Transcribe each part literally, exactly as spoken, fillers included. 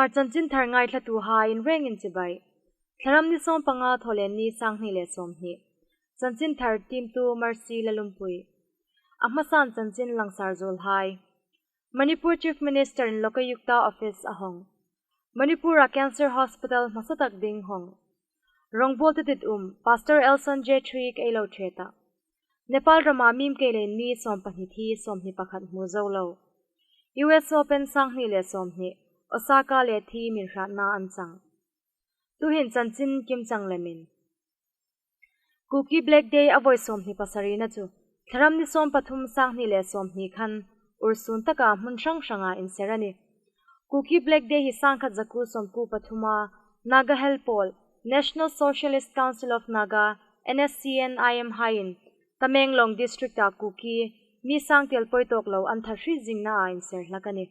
Chanchin thar ngaithlatuhai in rengin chibai. Thlaram ni sawm panga, Thawleni, sanghni le sawmhni. Chanchin thar tiemtu Mercy Lalungpui. A hmasan chanchin langsar zuolhai. Manipur Chief Minister in Lokayukta Office a hong. Manipur-a Cancer Hospital hmasa tak ding hong. Rongbawltu dit um, Pastor Elson J. Triek ei lo ṭhe ta. Nepal rama mim kei leiin mi sawmpahni thi, sawmhni pakhat hmu zo lo. U S Open sanghni le sawmhni, Osaka le thi min hratna an chang. Tuhin chanchin kimchang lemin. Kuki Black Day a voi sawmhni pasarina chu, Thlaram ni sawm pathum, sanghni le sawmhni khan, ursun taka hmun hrang hranga inser a nih. Kuki Black Day hi sangkhat zakuo sawmkuo pathuma Naga Helpawl, National Socialist Council of Naga, N S C N I M haiin Tamenglong District-a Kuki mi sangtiel poi tawk lo an thar hriet zingna a inser hlak a nih.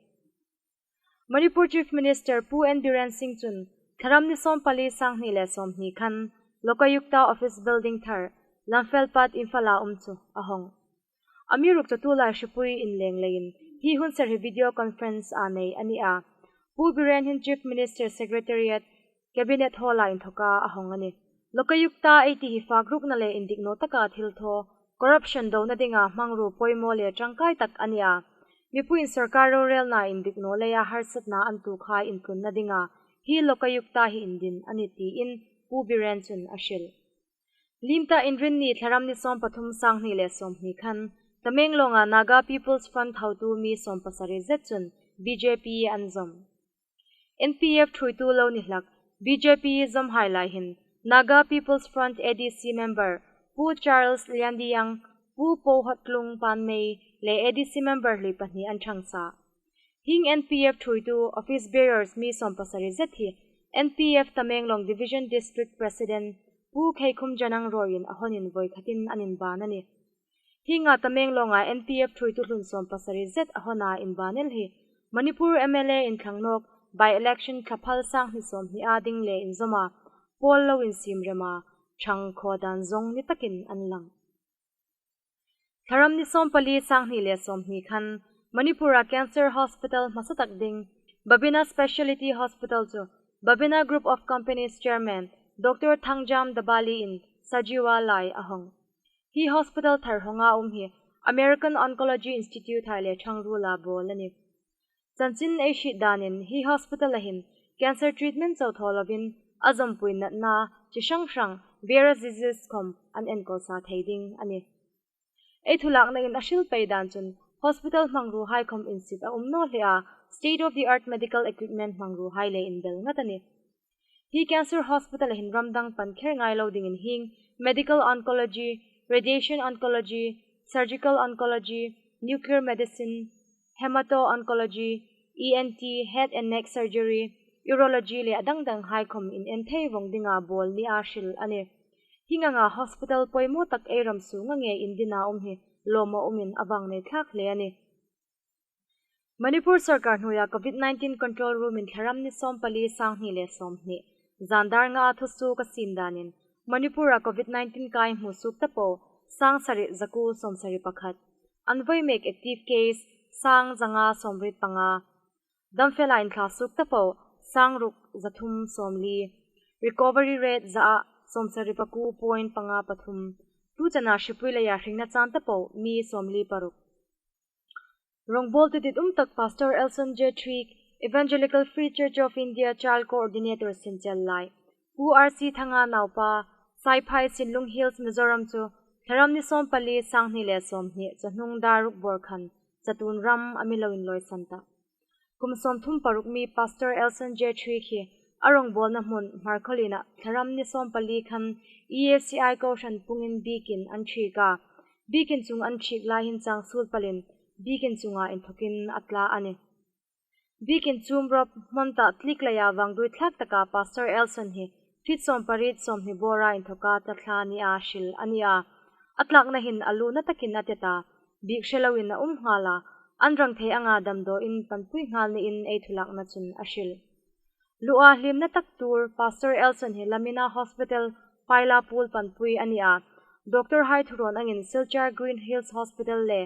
Manipur Chief Minister Pu N Biren Singh chun Thlaram ni sawm pali, sanghni le sawmhni khan Lokayukta Office Building thar Lamfelpat, Imphal-a um chu a hong. Amiruokchu tulai hripui inleng leiin hi hun ser hi video conference-a nei a ni a. Pu Biren hin Chief Minister Secretariat, Cabinet Hall-a inthoka a hong a nih. Lokayukta ei ti hi fakrukna le indik naw taka thilthaw, corruption dona dinga hmangruo poimaw le ṭangkai tak a ni a. Mipuiin sawrkar rorelna indik naw leia harsatna an tuokhai intlunna dinga hi Lokayukta hi indin a nih tiin Pu Biren chun a hril. Liem ta Inrinni, Thlaram ni sawm pathum, sanghni le sawmhni khan Tamenglonga Naga People's Front hotu mi sawm pasari zet chun B J P an zawm. N P F ṭhuoitu lo ni hlak B J P zawmhai lai hin Naga People's Front A D C member Pu Charles Liandiang, Pu Pohottlung Panmei le A D C member hlui pahni an ṭhang sa. Hieng N P F ṭhuoitu office bearers mi sawm pasari zet hi N P F Tamenglong Division District President Pu Kheikhum Janang ruoiin a honin voikhatin an inban a nih. Hienga Tamenglonga N P F ṭhuoitu hlun sawm pasari zet a hona inban el hi Manipur M L A inthlang nawk by-election thlaphal sanghni sawmhni a ding le inzawma poll lo insiem rema ṭhang khaw dan zawng ni takin an lang. Thlaram ni sawm pali, sanghni le sawmhni khan Manipur-a Cancer Hospital hmasa tak ding, Babina Speciality Hospital chu Babina Group of Companies Chairman Doctor Thangjam Dabali-in Sajiwa lai a hong. Hi hospital thar honga um hi American Oncology Institute hai le ṭhang ruola bawl a nih. Chanchin ei hriet danin hi hospital-a hin cancer treatment chau thaw lovin a zawmpui natna chi hrang hrang, various diseases khawm an enkawl sa thei ding a nih. Ei thulaknain a hril pei dan chun hospital hmangruohai khawm insit a um naw hle a, state of the art medical equipment hmangruohai le inbel ngat a nih. Hi cancer hospital-a hin ram dang pan kher ngai lo dingin hieng medical oncology, radiation oncology, surgical oncology, nuclear medicine, hemato-oncology, E N T, head and neck surgery, urology le a dang danghai khawm inen thei vawng dinga bawl nia hril a nih. Hieng anga hospital poimaw tak ei ram sunga ngei indina um hi lawma umin a vang nei thlak hle a nih. Manipur sawrkar hnuoia Covid nineteen Control Room-in Thlaram ni sawm pali, sanghni le sawmhni, zan dar ngaa thusuok a siem danin Manipur-a Covid nineteen kai hmusuok ta po sangsari zakuo sawmsari pakhat, an voi mek active case sang zanga sawmriet panga, damfela inthla suok ta po sangruk zathum sawmli, recovery rate zaa sawmsari pakuo point panga pathum, tu chena hripui leia hringna chan ta po mi sawmli paruk. Rongbawltu dit um tak Pastor Elson J. Triek, Evangelical Free Church of India Child Coordinator sinchel lai Pu R C Thanga naupa, Saiphai, Sinlung Hills, Mizoram chu Thlaram ni sawm pali, sanghni le sawmhni, chawhnung dar ruk bawr khan chatuon ram a mi lo inlawisan ta. Kum sawmthum paruk mi Pastor Elson J. Triek hi a rongbawlna hmun Hmarkhawlien-a Thlaram ni sawm pali khan E F C I kohran pungin biekin an ṭhiek a. Biekin chung an ṭhiek lai hin chang suol palin biekin chunga inthokin a tla a nih. Biekin chum rawp hmon ta tlik leia vangduoi thlak taka Pastor Elson hi feet sawmpariet sawmhni bawra inthoka tla thla nia hril a ni a. A tlakna hin a luna takin a tet a, biek hre loin a um nghal a, an rang thei anga damdawiin panpui nghal niin ei thulakna chun a hril. Lua hliemna tak tuor Pastor Elson hi Lamina Hospital, Phailapul panpui a ni a. Doctor hai thurawn angin Silchar Green Hills Hospital le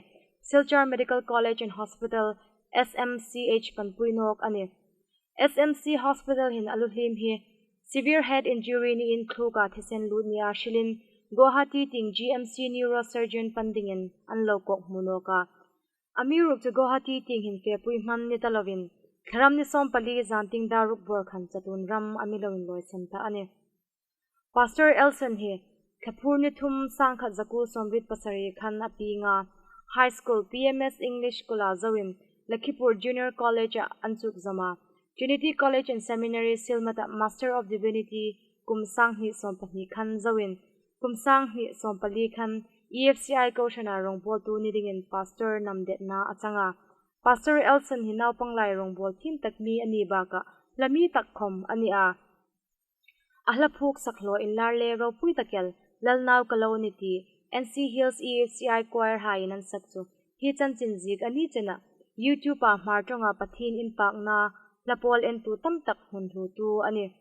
Silchar Medical College and Hospital, S M C H panpui nawk a nih. S M C Hospital hin a lu hliem hi severe head injury niin thluka thisen lut nia hrilin Guwahati tieng G M C neurosurgeon pan dingin an lo kawk hmu nawk a. Amiruokchu Guwahati tieng hin fepui hman ni ta lovin, Thlaram ni sawmpali zan tieng dar ruk bawr khan chatuon ram a mi lo inlawisan ta a nih. Pastor Elson hi Thlaphur ni thum sangkhat zakuo sawmriet pasari khan a pieng a, High School P M S English School-a zoin Lakhipur Junior College-a an chuk zawm a, Trinity College and Seminary Sielmat-a Master of Divinity kum sanghni sawmpahni khan zoin, kum sanghni sawmpali khan E F C I kohrana rawngbawltu ni dingin pastor namdetna a chang a. Pastor Elson hi naupang lai rawngbawl thiem tak mi a ni bakah hla mi tak khawm a ni a. A hla phuok sak hlaw inlar le ropui tak el, Lalnau Ka Lo Ni ti, N C Hills E F C I choir haiin an sak chu hi chanchin ziek a ni chena, YouTube-a Hmar ṭawnga Pathien inpakna hla pawl entu tam tak hmun hlutu a nih.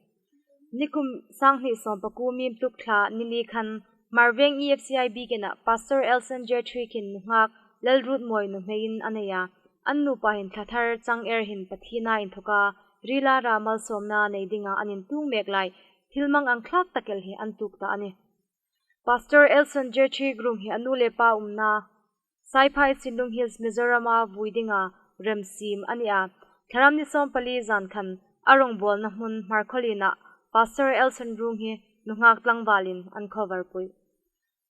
Nikum sanghni sawmpakuo Mimtuk thla ni li khan Hmarveng E F C I bikina Pastor Elson Jethri khin nunghak Lalrutmawi nuhmeiin a nei a. An nupa hin thla thar chang er hin Pathiena inthoka rila ra malsawmna nei dinga an intuong mek lai, thil mang ang thlak tak el hi an tuok ta a nih. Pastor Elson Jethri Grum hi a nu le pa umna Saiphai Sinlung Hills Mizoram-a vui dinga rem siem a ni a. Thlaram ni sawmpali zan khan a rawngbawlna hmun Hmarkhawlien-a Pastor Elson ruong hi nunghak tlangvalin an cover pui.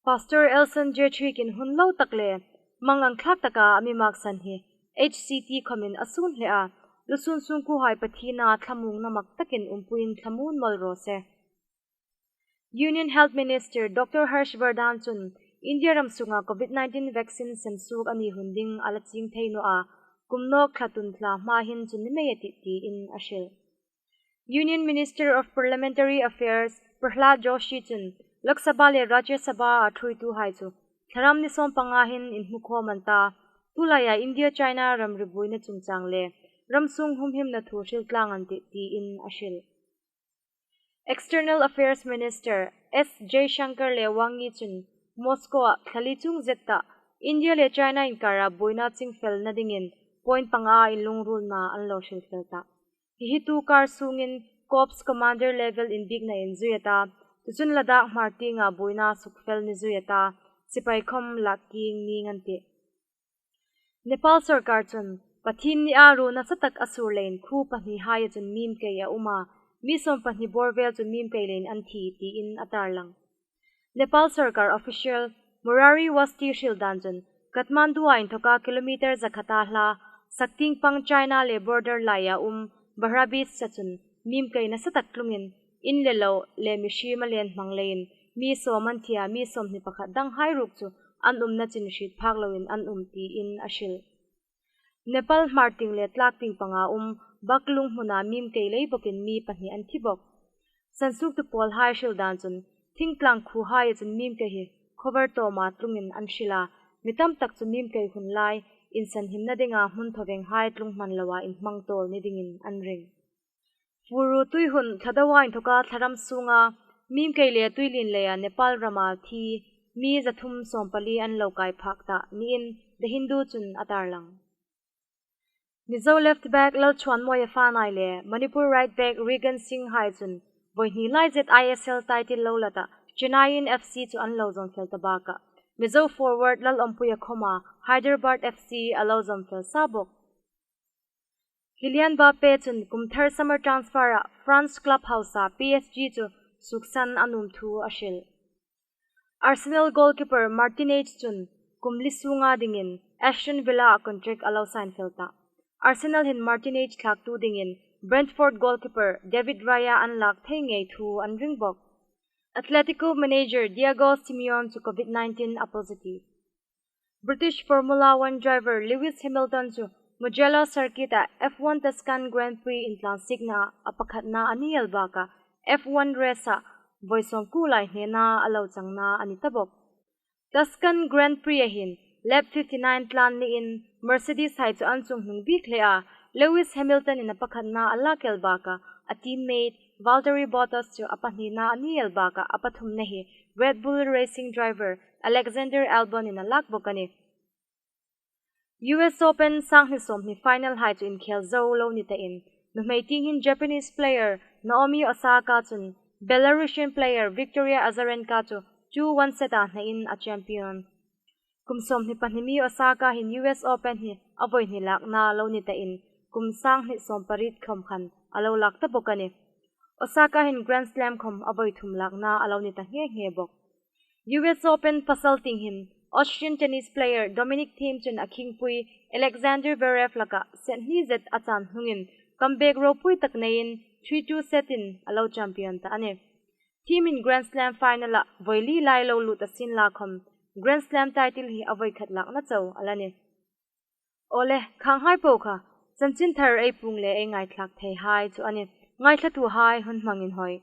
Pastor Elson Jethri khin hun lo tak le mang ang thlak taka a mi maksan hi H C T khawmin a sun hle a. Lusun sungkuohai Pathiena thlamuongna mak takin umpuiin thlamuon mawl raw se. Union Health Minister Doctor Harsh Vardhan chun India ram sunga Covid nineteen vaccine sem suok a ni hun ding a la chieng thei naw a, kum nawk thla tun thla hma hin chu ni mei a tih tiin a hril. Union Minister of Parliamentary Affairs Prahlad Joshi chun Lok Sabha le Rajya Sabha-a thuoituhai chu Thlaram ni sawmpanga hin inhmukhawm an ta, tulaia India-China ramri buoina chungchang le ram sung humhimna thu hril tlang an tih tiin a hril. External Affairs Minister S Jaishankar le Wang Yi chun Moscow-a thla li chung zet ta India le China inkara buoina chingfelna dingin point panga inlungruolna an lo hril fel ta. Hi hi tu kar sungin Corps Commander level inbiekna inzui a ta, tuchun Ladakh Hmar tienga buoina sukfel ni zui a ta, sipai khawm lak kieng ning an tih. Nepal sawrkar chun Pathien nia ruo nasa tak a sur leiin khuo pahnihaia chun mimkei a um a, mi sawmpahni bawr vel chu mimkei leiin an thi tiin a tarlang. Nepal sawrkar official Murari Wasti hril dan chun Kathmandu-a inthoka kilometer zakhata hla, saktieng pang China le border laia um Bahrabis-a chun mimkei nasa tak tlungin in le lo le mihriem a len hmang leiin mi sawm an thi a, mi sawmhni pakhat danghai ruok chu an umna chin hriet phak loin an um tiin a hril. Nepal Hmar tieng le tlak tieng panga um Baklung hmuna mimkei lei bawkin mi pahni an thi bawk. Sansuoktu pawlhai hril dan chun thingtlang khuohaia chun mimkei hi khovar tawma tlungin an hril a, mi tam tak chu mimkei hun lai insanhimna dinga hmun thaw venghai tlung hman loa inhmang tawl ni dingin an ring. Furu tuihun Thladawa inthoka Thlaram sunga mimkei le tuilien leia Nepal rama thi mi zathum sawmpali an lo kai phak ta niin The Hindu chun a tarlang. Mizo left back Lalchhuanmawia fanai le Manipur right back Regan Singh hai chun voihni lai zet I S L title lo la ta Chennaiyin F C chu an lo zawm fel ta bakah Mizo forward Lalawmpuia khawma Hyderabad F C a lo zawm fel sa bawk. Kylian Mbappe chun kum thar summer transfer-a France club hausa P S G chu suksan a nuom thu a hril. Arsenal goalkeeper Martinez chun kum li sunga dingin Aston Villa-a contract a lo sign fel ta. Arsenal hin Martinez thlaktu dingin Brentford goalkeeper David Raya an lak thei ngei thu an ring bawk. Atletico manager Diego Simeone chu Covid nineteen a positive. British Formula One driver Lewis Hamilton chu Mugello circuit-a F one Tuscan Grand Prix intlansiekna a pakhatna a ni el bakah F one race-a vawi sawmkuo lai hnena a lo changna a ni ta bawk. Tuscan Grand Prix-a hin lap fifty-nine tlan niin Mercedes hai chu an chunghnung bik hle a, Lewis Hamilton-in a pakhatna a lak el bakah a teammate Valtteri Bottas chu a pahnina a ni el bakah a pathumna hi Red Bull Racing driver Alexander Albon-in a lak bawk a nih. U S Open sanghni sawmhni final hai chu inkhel zo lo ni tain Nuhmei tieng hin Japanese player Naomi Osaka chun Belarusian player Victoria Azarenka chu two one set a hnaiin a champion. Kum sawmhni pahni mi Osaka hin U S Open hi a voi hni lakna lo ni tain, kum sanghni sawmpariet khawm khan a lo lak ta bawk a nih. Osaka hin Grand Slam khawm a voi thum lakna a lo ni ta nghe nghe bawk. U S Open pasal tieng hin Austrian tennis player Dominic Thiem chun a khingpui Alexander Zverev lakah set hni zet a chan hnungin comeback ropui tak neiin three two set in a lo champion ta a nih. Thiem in Grand Slam final-ah voi li lai lo lut a sin la khawm, Grand Slam title hi a voi khat lakna chau a la nih. Awle, khanghai po kha chanchin thar ei puong le ei ngaithlak theihai chu a nih. Ngaithlatuhai hun hmang inhawi.